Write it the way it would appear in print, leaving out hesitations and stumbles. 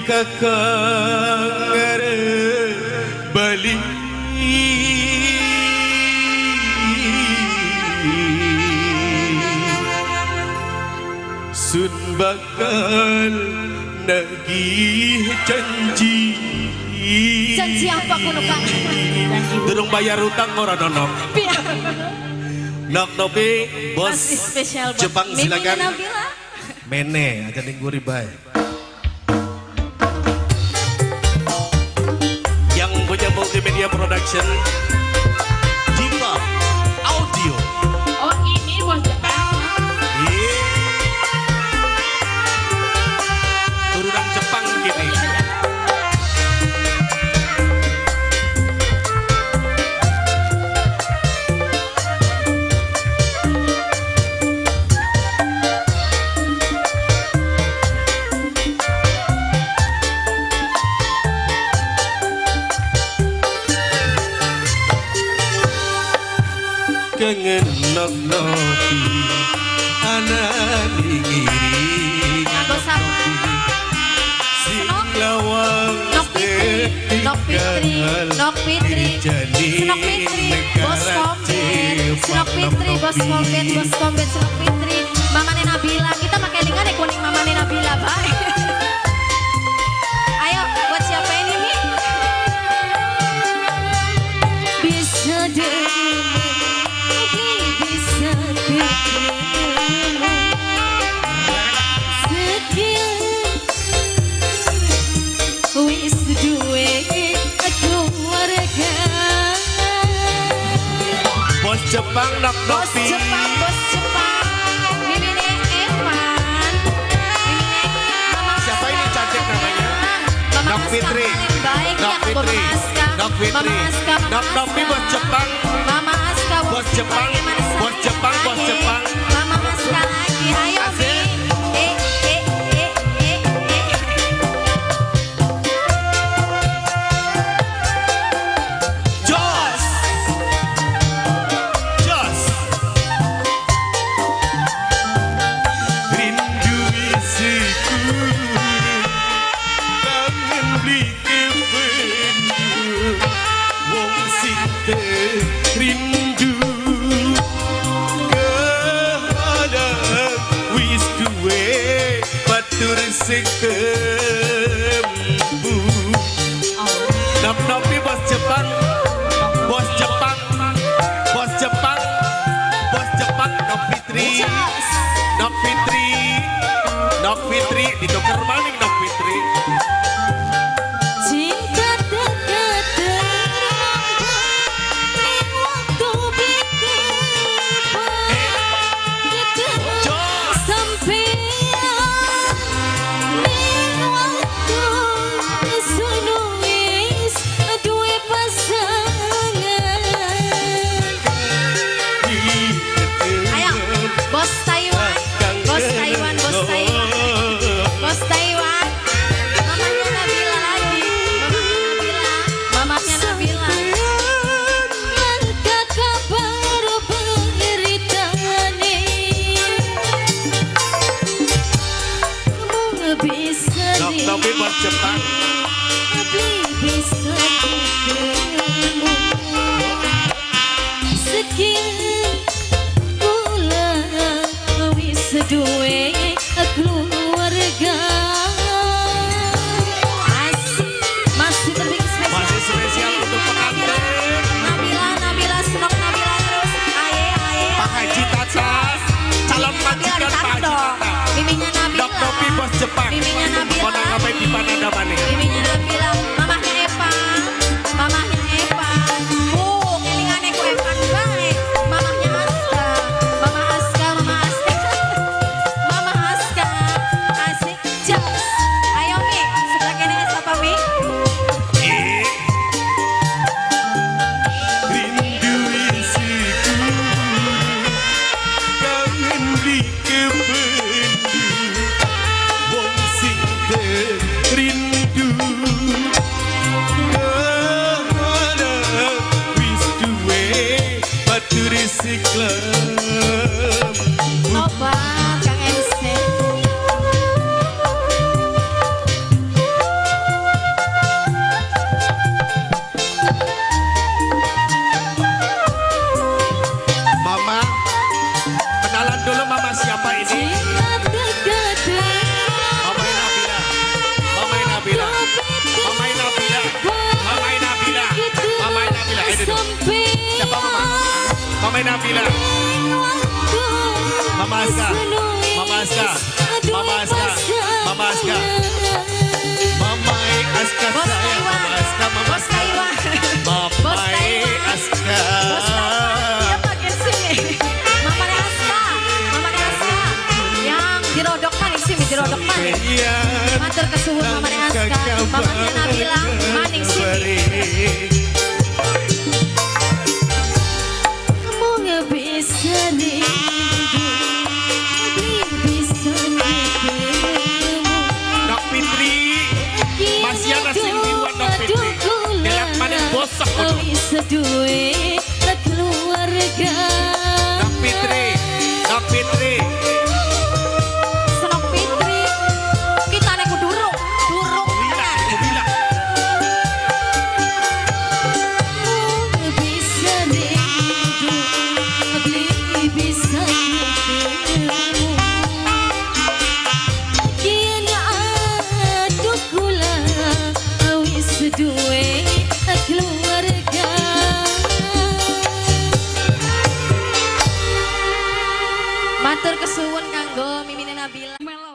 Kakang arep bali. Sun bakal nagih janji. Janji apa kuno, Kang? Durung bayar utang ora nonok. Piye? Nok Nopi, bos Masih spesial buat Jepang Mimi silakan. Nabila. Mene aja ning guri bae. Yang punya multimedia production Diva Audio. Oh, ini bos Jepang. Iya. Turunan Jepang gini. Kangen Nok Nopi anane ngiri. Nganggo sama sing lawang Nok Fitri, Nok Fitri, Nok Fitri, Senok Fitri, Bos Kombet, Senok Fitri, Bos Kombet, Bos Kombet, Senok Fitri, Mamane Nabila, kita pakai lingan ya kuning Mamane Nabila, bye. Ayo, buat siapa ini, Mi? Bisa deh, bisa ketemu. Sekian wis duwe keluarga. Bos Jepang Nok Bos Nopi. Jepang, bos Jepang. Mimine Evan. Mimine Mama Siapa ini Aska. Cantik namanya? Mama Nok Aska Fitri. paling baik Nok ya, Mama Fitri. Aska. Nok Fitri. Mama Aska, Mama Nok Nopi Aska. bos Jepang. Mama Aska, Bos Jepang, bos Jepang, bos Jepang. Mama Aska lagi, ayo Mi. Asik. Eh, eh, eh, eh, eh. Jos. Jos. Rindu isiku, kangen beli kebendu, wong sing rindu kehalang wis duwe batur sing kembu. Nok Nopi bos Jepang, bos Jepang, bos Jepang, bos Jepang, Nok Fitri, Jos. Nok Fitri, Nok Fitri, dituker maning Nok Fitri. Cinta tak terlambat, waktu bertepat. Jos. Sampean ning waktu sono wis duwe pasangan. Ayo, bos Taiwan, bos Taiwan, bos Taiwan, bos Taiwan. Mamanya Nabila lagi, mamanya Nabila, mamanya Nabila. Mangka kabar beritane, mung bisa Nok Nopi bos Jepang. Beli bisa ketemu. Sekian bulan wis duwe keluarga. Asik. Masih terbikin spesial. Masih spesial untuk pengantin. Nabila, Nabila, Senok Nabila terus. Aye, aye, Pak aye. Haji Tata, calon Nabila majikan Pak ditarik Haji dong. Tata. Miminya Nabila. Nok Nopi bos Jepang. Miminya Nabila Mau ngapain lagi. di Panada maning? Miminya Nabila, mamahnya Evan, mamahnya Evan. Bu, kelingane ku Evan bae. Mamahnya Aska, Mama Aska, Mama Aska. Mama Aska. Asik, jos. Ayo Mi, sebelah kene siapa Mi? Eh. Rindu isiku, kangen beli kebendu, wong sing rindu kehalang wis duwe batur siklam. Tobat Kang MC. Mama Aska, Mama Aska, Mama Aska, Mama Aska. Mama Aska Bos sayang, Taiwan. Mama Aska, Mama Bos Aska. Taiwan. Mama Bos Taiwan. Aska. Bos Taiwan. Dia bagian sini. Mama Aska, Mama Aska. Yang dirodok maning sini, dirodok maning. Sampeyan Matur kesuwun Mama Aska, Mamanya Nabila, maning sini. Mung bisa rindu, beli bisa ketemu. Nok Fitri, Masih ana sing tiruan Nok Fitri. Delak maning bosok kudu. Wis duwe keluarga. Nok Fitri, Nok Fitri. Senok Fitri. Kita nek durung, durung Bila, tenan. bila. Mung bisa rindu, beli bisa ketemu. Kian aduh kula wis duwe keluarga. Matur kesuwun kanggo Mimine Nabila. Melo.